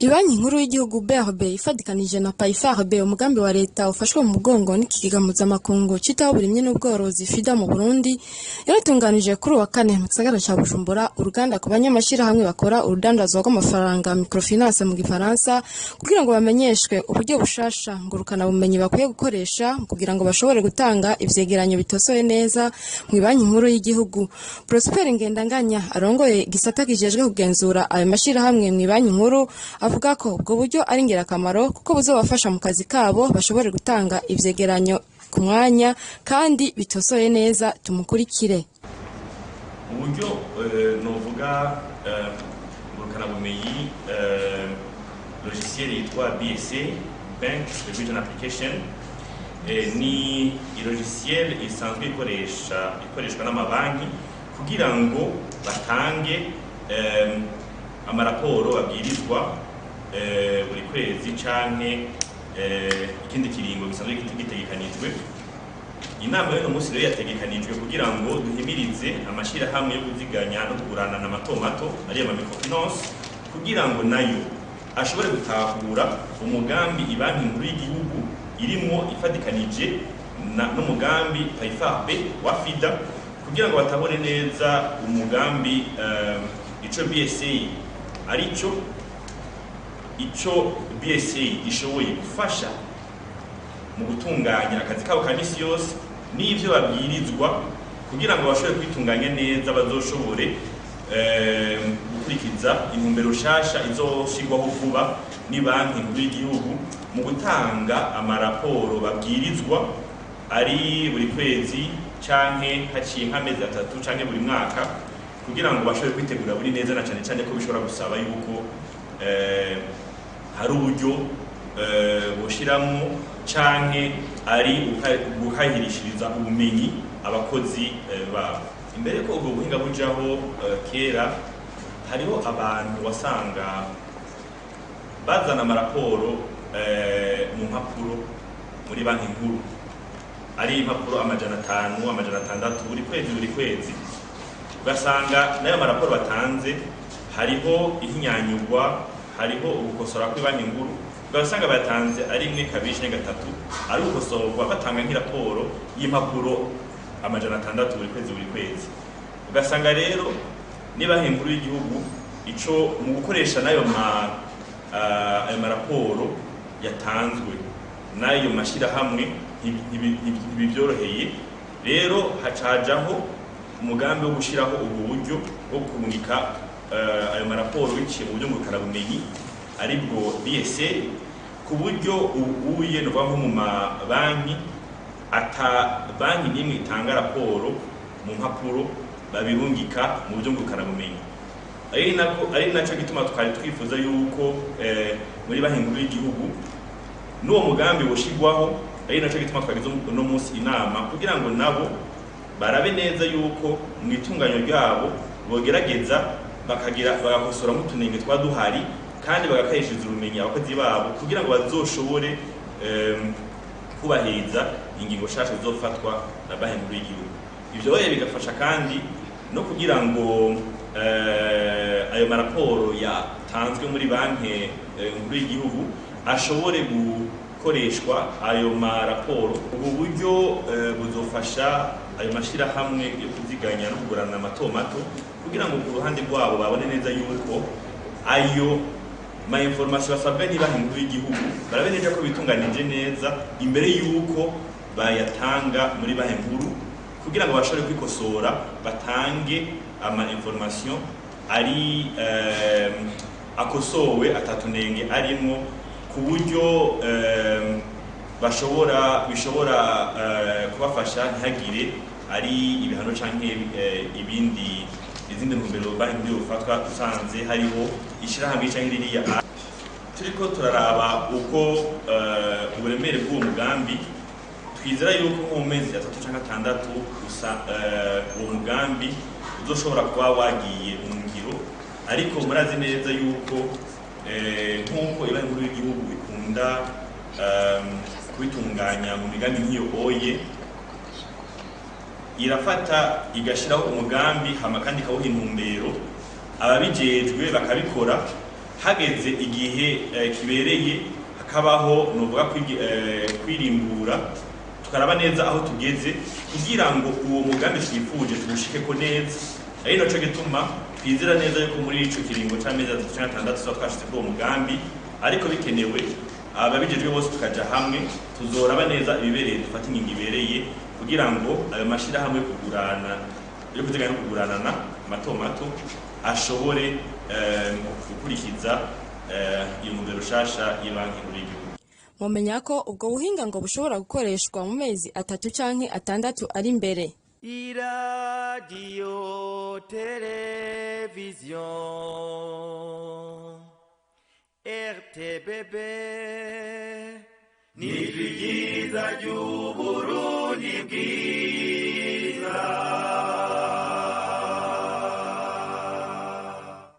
Ibanki Nkuru y'Igihugu BRB ifadikanije na PAIFARB, umugambi wa leta ufashwe mu mugongo n'ikigega mpuzamakungu citaho uburimyi n'ubworozi FIDA mu Burundi, yaratunganije kuri uwa kane mu gisagara ca Bujumbura uruganda ku banyamashirahamwe bakora urudandazwa rw'amafaranga, microfinance mu gifaransa, kugira ngo bamenyeshwe uburyo bushasha ngurukana bumenyi bakwiye gukoresha kugira ngo bashobore gutanga ivyegeranyo bitosoye neza mu Banki Nkuru y'Igihugu. Prosper Ngendanganya, arongoye igisata kijejwe kugenzura ayo mashirahamwe mu Banki Nkuru, avuga ko ubwo buryo ari ingirakamaro kuko buzobafasha mu kazi kabo, bashobore gutanga ivyegeranyo ku mwanya kandi bitosoye neza. Tumukurikire. Uburyo novuga ngurukanabumenyi, logiciel yitwa BSA, Bank Supervision Application, ni logiciel isanzwe ikoreshwa n'amabanki kugira ngo batange amaraporo babwirizwa buri kwezi canke ikindi kiringo gisanzwe gitegekanijwe. Inama y'uno munsi rero yategekanijwe kugira ngo duhimirize amashirahamwe yo kuziganya no kuguranana mato mato, ariyo ma microfinance, kugira ngo nayo ashobore gutahura umugambi Ibanki Nkuru y'Igihugu irimwo ifadikanije n'umugambi PAIFARB wa FIDA, kugira ngo batabone neza umugambi, ico BSA arico, ico BSA gishoboye gufasha mu gutunganya akazi kabo ka misi yose n'ivyo babwirizwa kugira ngo bashobore kwitunganya neza, bazoshobore gukurikiza intumbero nshasha izoshirwaho vuba ni Banki Nkuru y'Igihugu mu gutanga amaraporo babwirizwa, ari buri kwezi canke haciye nk'amezi 3 canke buri mwaka, kugira ngo bashobore kwitegura buri neza, na cane cane ko bishobora gusaba yuko hari uburyo boshiramwo canke ari guhahirishiriza ubumenyi abakozi babo. Imbere ko ubwo buhinga bujaho, kera hariho abantu wasanga bazana amaraporo mu mpapuro muri Banki Nkuru, ari impapuro 500, 600 buri kwezi buri kwezi, ugasanga n'ayo maraporo batanze hariho ihinyanyurwa, hariho ugukosora kw'ibanki nkuru, ugasanga batanze ari rimwe, kabiri canke gatatu ari ugukosorwa, batanga nk'iraporo y'impapuro 600 buri kwezi buri kwezi. Ugasanga rero niba Nkuru y'Igihugu ico mu gukoresha n'ayo ma ayo maraporo yatanzwe n'ayo mashirahamwe ntibibyoroheye. Rero hacajaho umugambi wo gushiraho ubu buryo bwo kurungika ayo maraporo biciye mu buryo ngurukanabumenyi, aribwo BSA, ku buryo ubuye nuvuga nko mu mabanki ata banki n'imwe itanga raporo mu mpapuro, babirungika mu buryo ngurukanabumenyi. Ari naco gituma twari twifuza yuko muri Banki Nkuru y'Igihugu n'uwo mugambi woshigwaho. Ari naco gituma twagize uno munsi inama kugira ngo nabo barabe neza yuko mu itunganyo ryabo bogerageza bakagira bagakosoramo utunenge twa duhari, kandi bagakayishiriza ubumenyi abakozi babo kugira ngo bazoshobore kubahiriza ingingo nshasha zizofatwa na Banki Nkuru y'Igihugu. Ivyo rero bigafasha kandi no kugira ngo ayo maraporo yatanzwe muri Banki Nkuru y'Igihugu ashobore gukoreshwa ayo maraporo. Ubu buryo buzofasha ayo mashirahamwe yo kuziganya no kugurana mato mato kugira ngo ku ruhande rwabo babone neza yuko ayo ma information basabwa ni Banki Nkuru y'Igihugu, barabe neza ko bitunganije neza imbere yuko bayatanga muri Banki Nkuru, kugira ngo bashobore kwikosora, batange ama information ari akosowe, atatunenge arimwo, ku buryo bashobora bishobora kubafasha ntihagire ari ibihano canke ibindi izindi ntumbero banki nkuru yofatwa usanze hariho ishirahamwe canke ririya. Turiko turaraba uko uburemere bw'uwo mugambi, twizera yuko nko mu mezi 3 canke 6 gusa uwo mugambi uzoshobora kuba wagiye mu ngiro. Ariko murazi neza yuko nk'uko Ibanki Nkuru y'Igihugu ikunda kubitunganya mu migambi nk'iyo oye, irafata igashiraho umugambi, hama kandi ikawuha intumbero, ababijejwe bakabikora. Hageze igihe kibereye hakabaho novuga kwirimbura, tukaraba neza aho tugeze kugira ngo uwo mugambi twifuje tuwushikeko neza. Ari naco gituma twizera neza yuko muri ico kiringo c'amezi 3 canke 6 tuzoba twashitse kuri uwo mugambi, ariko bikenewe ababijejwe bose tukaja hamwe, tuzoraba neza ibibereye, dufate ingingo ibereye kugira ngo ayo mashirahamwe kugurana yo kuziganya no kuguranana mato mato ashobore gukurikiza iyo ntumbero nshasha y'ibanki nkuru y'igihugu. Mumenya ko ubwo buhinga ngo bushobora gukoreshwa mu mezi 3 canke 6 ari imbere. Iradiyo televiziyo RTBB ni ryiza ry'Uburundi.